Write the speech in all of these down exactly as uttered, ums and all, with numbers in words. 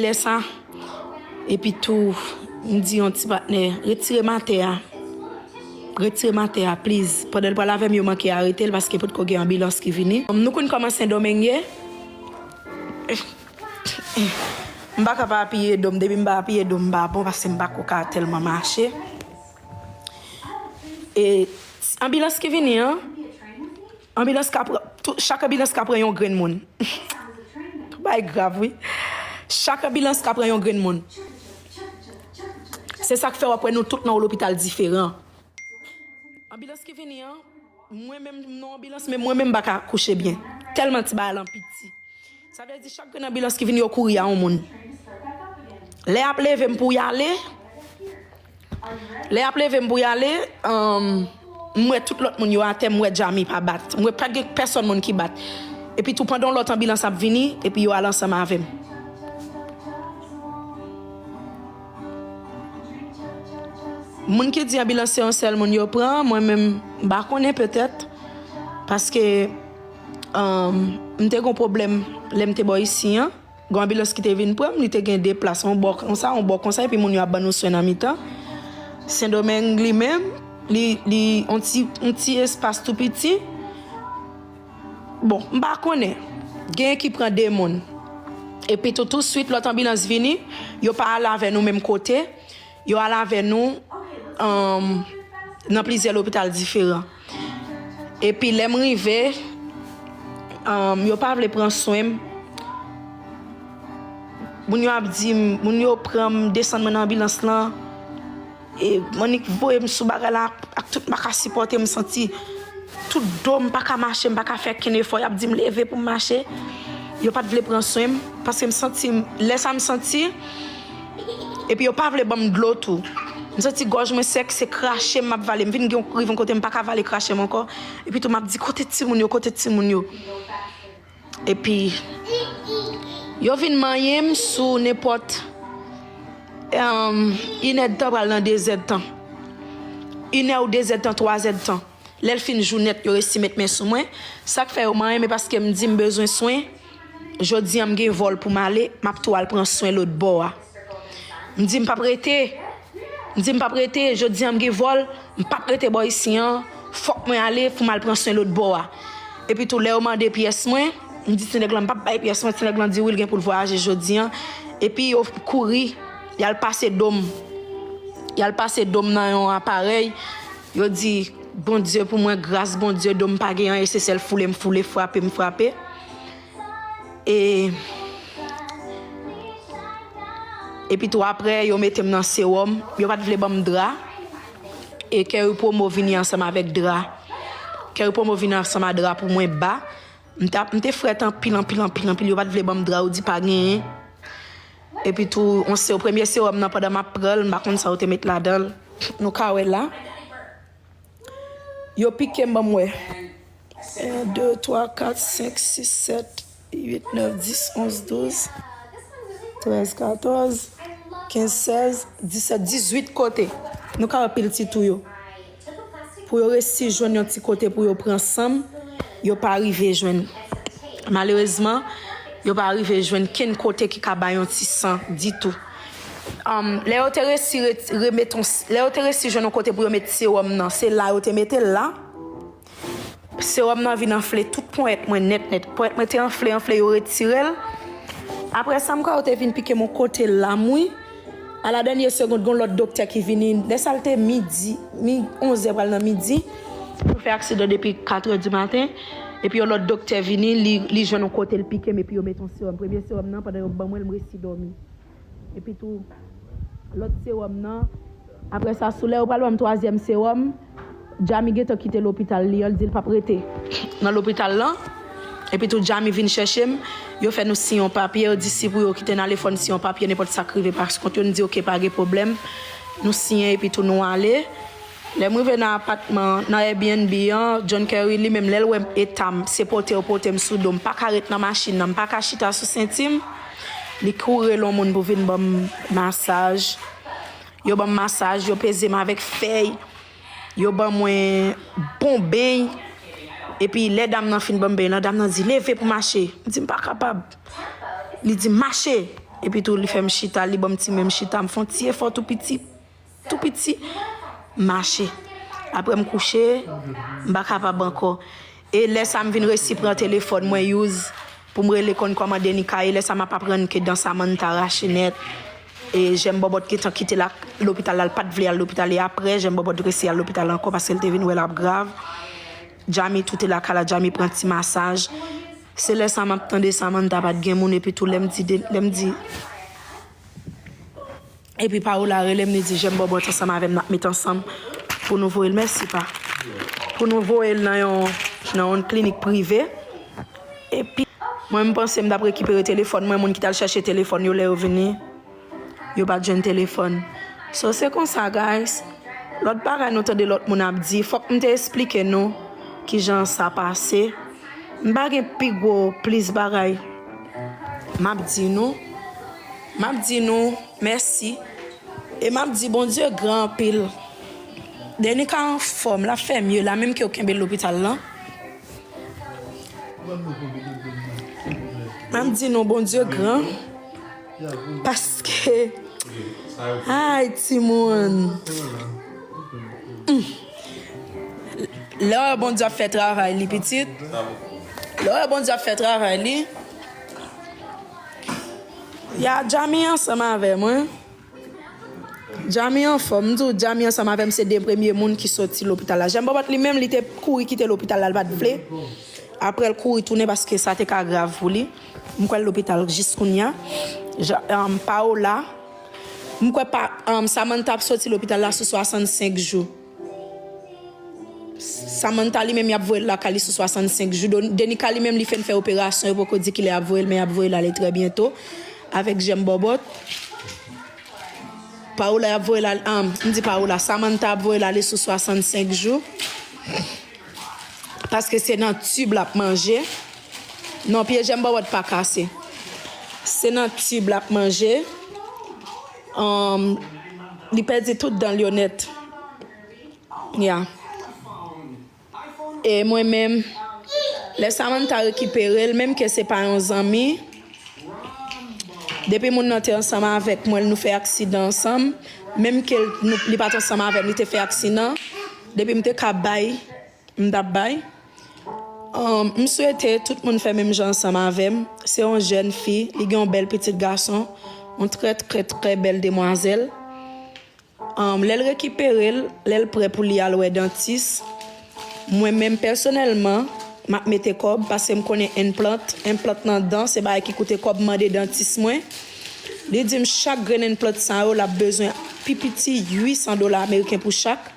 Lè sa, epi tou, m di yon ti patnè, retire m atè a. Retire m atè a, please. Pandan l pral avè m, yo manke arete l paske potko gen anbilans ki vini. Nou konn kòman Sendomeng ye. M pa ka pa apiye do m. Depi m pa apiye do m, m pa bon paske m pa ko ka tèlman mache. E anbilans ki vini an, anbilans ka pran, tou, chak anbilans ka pran yon grenn moun. Tout bagay grav, wi. Chak anbilans ka pran yon grenn moun. Se sa k fè w ap wè nou tout nan yon lopital diferan. Anbilans ki vini an, mwen menm m nan anbilans, men mwen menm m pa ka kouche byen. Tèlman ti bagay lan piti. Sa vle di chak grenn anbilans ki vini, yo kouri a yon moun. Lè y ap leve m pou y ale, lè y ap leve m pou y ale, anm, m wè tout lòt moun yo atè, m wè Jami pa bat. M wè pa gen pèsòn moun ki bat. Epi tou pandan yon lòt anbilans ap vini, epi yo al ansanm avè m. Moun ki di anbilans se yon sèl moun yo pran, mwen menm m pa konnen petèt. Paske anm, m te gen yon pwoblèm lè m te bò isi an. Gen yon anbilans ki te vin pran m, li te gen de plas, yon bò konsa, yon bò konsa, epi moun yo ap ban nou swen nan mitan. Sendomeng li menm, li, li yon ti, yon ti espas tou piti. Bon, m pa konnen. Genyen ki pran de moun. Epi tou, tou swit, lòt anbilans vini, yo pa al avè nou menm kote. Yo al avè nou, anm, nan plizyè lopital diferan. Epi lè m rive, anm, yo pa vle pran swen m. Moun yo ap di m, moun yo pran m, desann mwen nan anbilans lan. E m annik voye m sou bagay la ak tout m pa ka sipòte, m santi tout do m pa ka mache, m pa ka fè kenn efò. Y ap di m leve pou m mache. Yo pa t vle pran swen m, paske m santi m, lè sa m santi, epi yo pa vle ban m dlo tou. M santi gòj mwen sèk, se krache m ap vale. M vin gen rive yon kote m pa ka vale krache m ankò. Epi tou m ap di, "Kote timoun yo? Kote timoun yo?" Epi yo vin manyen m sou nenpòt, em, inèdtan pral nan dezèdtan. Inè ou dezèdtan, twazèdtan. Lè l fin jou nèt, yo resi met men sou mwen. Sa k fè yo manyen m, e paske m di m bezwen swen. Jodi a, m gen vòl pou m ale, m ap tou al pran swen lòt bò a. M di m p ap rete. M di m p ap rete. Jodi a, m gen vòl, m p ap rete bò isi an. Fòk mwen ale pou m al pran swen lòt bò a. Epi tou, lè yo mande pyès mwen, m di ti nèg lan, m p ap bay pyès mwen. Ti nèg lan di wi, l gen pou l vwayaje jodi a. Epi yo kouri, y al pase do m. Y al pase do m nan yon aparèy. Yo di, Bondye pou mwen, gras Bondye, do m pa gen anyen, se sèl foule m foule, frape m frape. E, epi tou apre, yo mete m nan sewòm, yo pa t vle ban m dra. E Kerry Promo vini ansanm avèk dra. Kerry Promo vini ansanm a dra pou mwen ba. M t ap, m te frèt anpil, anpil, anpil, anpil. Yo pa t vle ban m dra, yo di pa genyen. Epi tou, on se, premye sewòm nan, pandan m ap pran l, m pa konn sa yo te met ladan l. Nou ka wè la. Yo pike m, ban m wè. En, de, twa, kat, senk, sis, sèt, uit, nèf, dis, onz, douz, trèz, katòz, kenz, sèz, disèt, dizuit kote. Nou ka wè pil ti tou yo. Pou yo resi jwenn yon ti kote pou yo pran san m, yo pa rive jwenn. Malerezman, yo pa rive jwenn kenn kote ki ka bay yon ti san ditou. Anm, lè yo te resi ret-, remèt yon, lè yo te resi jwenn yon kote pou yo met sewòm nan, se la yo te mete l la. Sewòm nan vin anfle tout ponyèt mwen nèt, nèt. Ponyèt mwen te anfle, anfle, yo retire l. Apre sa, m kwè yo te vin pike m yon kote la, m wi. A la dènye segond, gen yon lòt doktè ki vini. Lè sa l te midi, mi, onz è pral nan midi. Yo fè aksidan depi katrè di maten. Epi yon lòt doktè vini, li, li jwenn yon kote, l pike m, epi yo met yon sewòm. Premye sewòm nan, pandan yo ban mwen l, m resi dòmi. Epi tou, lòt sewòm nan. Apre sa, sou lè yo pral ban m twazyèm sewòm, Jami gentan kite lopital li an, li di l p ap rete nan lopital lan. Epi tou, Jami vin chèche m. Yo fè nou siyen yon papye, yo di si pou yo kite n ale, fò n siyen yon papye, nenpòt sa k rive pa kont yo, n di oke, pa gen pwoblèm. Nou siyen, epi tou, nou ale. Lè m rive nan apatman, nan Airbnb an, John Kerry li menm, lè l wè eta m, se pote yo pote m sou do m, pa ka ret nan machin nan, m pa ka chita sou senti m. Li kouri rele yon moun pou vin ban m masaj. Yo ban m masaj, yo peze m avèk fèy. Yo ban mwen bon beny. Epi lè dam nan fin ban m beny lan, dam nan di, "Leve pou mache." M di, "M pa kapab." Li di, "Mache." Epi tou, li fè m chita, li ban m ti men m chita, m fè yon ti efò tou piti, tou piti, m mache. Apre m kouche, m pa kapab ankò. E lè sa a, m vin resi pran telefòn mwen, use, pou m rele konn kòman Denica ye. Lè sa a, m ap aprann ke dan Samantha rache nèt. E Jèm Bòbòt gentan kite la, lopital la, l pa t vle al lopital. E apre, Jèm Bòbòt resi al lopital ankò paske l te vin wè l ap grav. Jami tou te lakay la, Jami pran ti masaj. Se lè sa a, m ap tande Samantha pa t gen moun, epi tou lè m di, de- lè m di, Epi Paola rele m, li di, Jèm Bòbòt ansanm avè m, n ap met ansanm pou nou voye l, mèsi pa. Pou nou voye l nan yon, nan yon klinik prive. Epi, mwen, m panse m t ap rekipere telefòn mwen, moun ki t al chèche telefòn yo, lè yo vini, yo pa t jwenn telefòn. So, se konsa, guys. Lòt bagay nou tande lòt moun ap di, fòk m te esplike nou kijan sa pase. M pa gen pi gwo, plis bagay m ap di nou. M ap di nou mèsi. E m ap di Bondye gran anpil. Denica anfòm, l ap fè mye la, menm ke yo kenbe l lopital lan. M ap di nou Bondye gran. Paske, ay, timoun. Mm. Lè w wè Bondye ap fè travay li, pitit. Lè w wè Bondye ap fè travay li. Ya, Jami ansanm avè mwen. Jami anfòm, m di w, Jami ansanm avè m se de premye moun ki soti lopital la. Jèm Bòbòt li menm, li te kouri kite lopital la, l pa t vle. Apre l kouri tounen paske sa te ka grav pou li. M kwè l lopital jis kounye a. Ja- um, Paola, m kwè pa, um, Samantha ap soti lopital la sou swasannsenk jou. Samantha li menm, y ap voye l lakay li sou swasannsenk jou. Don- Denica li menm, li fin fè operasyon, yo poko di kilè y ap voye l, men y ap voye l ale trè byento avèk Jèm Bòbòt. Paola y ap voye l ale, um, m di Paola, Samantha ap voye l ale sou swasannsenk jou. Paske se nan tib l ap manje. Non, pye Jèm Bòbòt pa kase. Se nan tib l ap manje. Um, li pèdi tout dan l yo nèt. Ya. E mwen menm, lè Samantha rekipere l, menm ke se pa yon zanmi, depi moun nan te ansanm avèk mwen, nou fè aksidan ansanm, menm ke l- nou- li pa t ansanm avè m, li te fè aksidan, depi m te ka bay, m t ap bay. Um, m swete tout moun fè menm jan ansanm avè m. Se yon jèn fi, li gen yon bèl pitit gason, yon trè, trè, trè bèl demwazèl. Um, lè l rekipere l, lè l prè pou li al wè dantis, mwen menm pèsonèlman, m ap mete kòb paske m konnen enplant, enplant nan dan, se bagay ki koute kòb, m mande dantis mwen. Li di m chak grenn enplant sa yo, l ap bezwen pi piti uit san dola ameriken pou chak,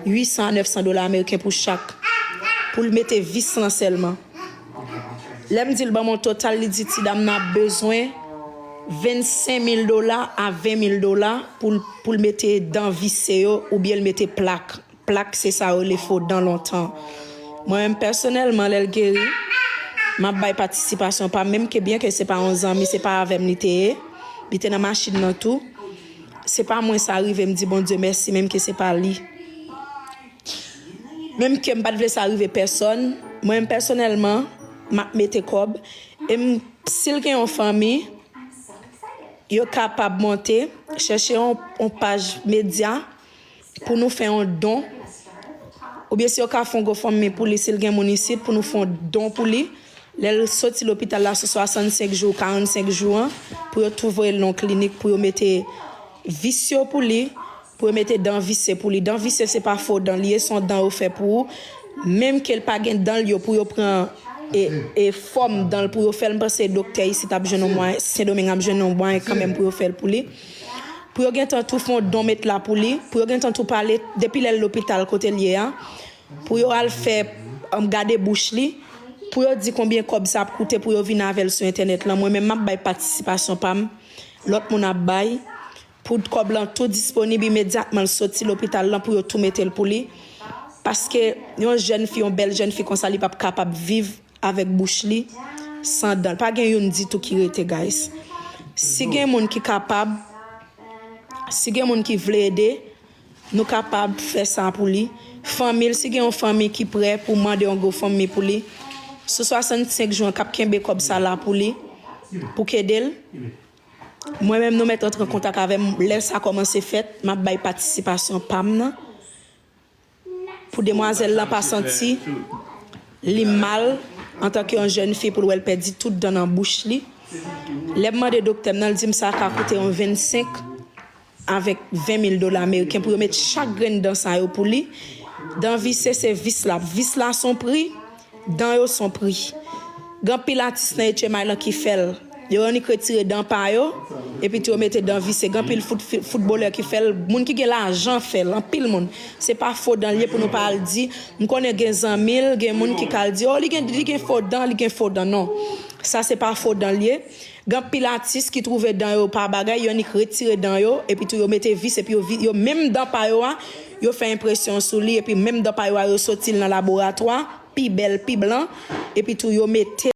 uit san a nèf san dola ameriken pou chak, pou l mete vis lan sèlman. Lè m di l ban m yon total, li di ti dam nan ap bezwen vennsenk mil dola a ven mil dola pou l, pou l mete dan vise yo oubyen l mete plak. Plak, se sa yo rele fo dan lontan. Mwen menm pèsonèlman, lè l geri, m ap bay patisipasyon pa m, menm ke byen ke se pa yon zanmi, se pa avè m li te ye, li te nan machin nan tou. Se pa mwen sa rive, m di Bondye mèsi, menm ke se pa li. Menm ke m pa t vle sa rive pèsòn, mwen menm pèsonèlman, m ap mete kòb. E m, si l gen yon fanmi, yo kapab monte, chèche yon, yon paj medya pou nou fè yon don. Oubyen si yo ka fè yon GoFundMe pou li, si l gen moun isit, pou nou fè yon don pou li. Lè l soti lopital la sou swasannsenk jou, karannsenk jou an, pou yo tou voye l nan yon klinik, pou yo mete vis yo pou li, pou yo mete dan vise pou li. Dan vise se pa fo dan li ye, se yon dan yo fè pou ou. Menm ke l pa gen dan l yo, pou yo pran e, e fòm dan l, pou yo fè l, m panse doktè isit ap jwenn yon mwayen, Sendomeng ap jwenn yon mwayen kanmenm pou yo fè l pou li. Pou yo gentan tou fè yon don met la pou li, pou yo gentan tou pale, depi lè l lopital kote l ye a, pou yo al fè, um, gade bouch li, pou yo di konbyen kòb sa ap koute pou yo vin avè l sou entènèt lan. Mwen menm, m ap bay patisipasyon pa m, lòt moun ap bay, pou kòb lan tou disponib imedyatman l soti lopital lan pou yo tou mete l pou li. Paske yon jèn fi, yon bèl jèn fi konsa, li p ap kapab viv avèk bouch li san dan l. Pa gen youn ditou ki rete, guys. Si gen moun ki kapab, si gen moun ki vle ede, nou kapab fè sa pou li. Fanmi l, si gen yon fanmi ki prè pou mande yon GoFundMe pou li, sou swasannsenk jou an k ap kenbe kòb sa la pou li, pou k ede l, Mwen menm, nou mèt antre an kontak avè m lè sa kòmanse fèt, m ap bay patisipasyon pa m nan. Pou demwazèl lan pa santi li mal antanke yon jèn fi pou l wè l pèdi tout dan nan bouch li. Lè m mande doktè m nan, l di m sa ka koute yon vennsenk avèk ven mil dola ameriken pou yo met chak grenn dan sa yo pou li. Dan vise se vis la. Vis la se yon pri, dan yo se yon pri. Gen anpil atis nan H M I lan ki fè l. Yo annik retire dan pa yo, epi tou yo mete dan vise. Gen anpil fout, foutbolè ki fè l, moun ki gen lajan fè l, anpil moun. Se pa fo dan l ye pou nou pa al di. M konnen gen zanmi l, gen moun ki ka al di, o, li gen, li gen fo dan, li gen fo dan. Non. Sa se pa fo dan l ye. Gen anpil atis ki twouve dan yo pa bagay, yo annik retire dan yo, epi tou yo mete vis, epi yo, vi- yo menm dan pa yo a, yo fè enpresyon sou li, epi menm dan pa yo a, yo soti l nan laboratwa, pi bèl, pi blan, epi tou yo mete